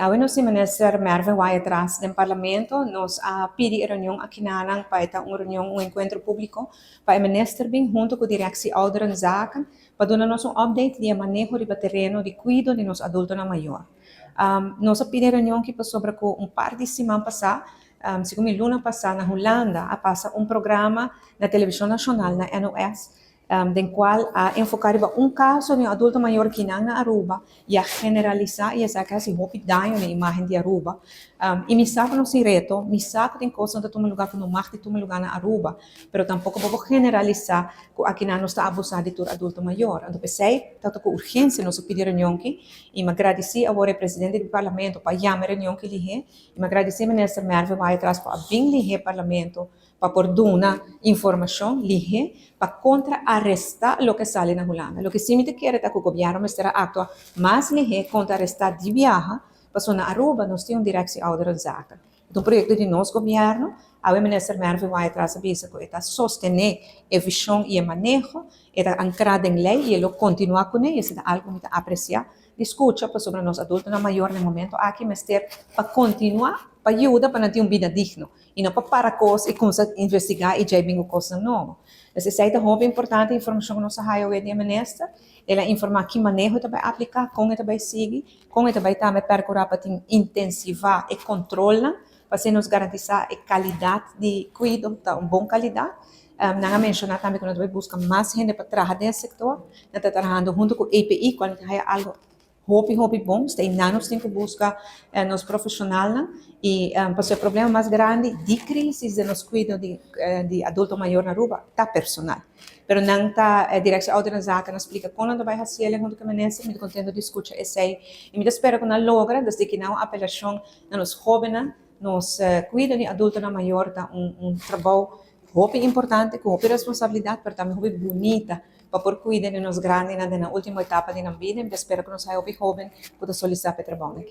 Awe nos tin Minister Mervin Wyatt-Ras den Parlamento. Nos a pidi e reunion akinanan pa e ta un reunion, un enkuentro públiko pa e minister bin huntu ku Directie Ouderenzaken pa duna nos un update di e maneho riba tereno di kuido di nos adultonan mayor. Nos a pidi e reunion aki pasobra ku un par di siman pasá, segun mi luna pasá na Hulanda a pasa un programa na televishon nashonal na NOS den cual a enfoca riba un caso di un adulto mayor kinan na Aruba y a generalisa y esaki a haci hopi daño na e imagen di Aruba. Y mi sa cu nos tin reto, mi sa cu tin cosnan ta tuma lugar cu no mag di tuma lugar na Aruba, pero tampoco bo por generalisa cu akinan nos ta abusa di tur adulto mayor. Anto p'esey ta cu urgencia nos a pidi reunion aki y mi a gradici awor e presidente di Parlamento pa yama e reunion aki lihe y mi a gradici Minister Mervin Wyatt-Ras pa a bin lihe Parlamento pa por duna informashon lihé pa kontra arestá loke sali na Hulanda. Loke sí mi ta kere ta ku gobièrnu mester a aktua mas lihé kontra arestá di biaha, pasobra na Aruba nos tin un Directie Ouderenzaken. E ta un proyekto di nos gobièrnu. Awe Minister Mervin Wyatt-Ras a bisa ku e ta sostené e vishon i e maneho, e ta ankrá den lei i e lo kontinuá kuné i esei ta algu ku mi ta apresiá di skucha pasobra nos adultonan mayor na e momento aki mester pa kontinuá pa yuda pa nan tin un bida digno. I no pa para kos i kumsa investigá i djei bin ku kosnan nobo. Pues esei ta hopi importante informashon ku nos a haya awe di e minister. El a informá ki maneho e ta bai apliká, kon e ta bai sigui, kon e ta bai tambe pèrkurá pa tin intensivá e kontrolnan pa asina nos garantisá e kalidat di kuido ta un bon kalidat. Nan a menshoná tambe ku nan ta bai buska mas hende pa traha den e sektor. Nan ta trahando huntu ku EPI, kual nan ta haya algu Hopi hopi bon, sta einan nos tin ku buska nos profeshonalnan i pasobra e problema mas grandi di krisis den nos kuido di di adulto mayor na Aruba ta personal. Pero nan ta Directie Ouderenzaken a splika kon nan ta bai hasi el huntu ku e minister, mi ta kontento di skucha esei i mi ta spera ku nan logra, desde ki nan un apelashon na nos hóbennan, nos kuido di adultonan mayor ta un trabou hopi importante ku hopi responsabilidat pero tambe hopi bunita. Pa por cuida di nos grandinan den nan ultimo etapa di nan bida, mi ta spera cu nos haya hopi hoben cu ta solicita pa e trabounan aki.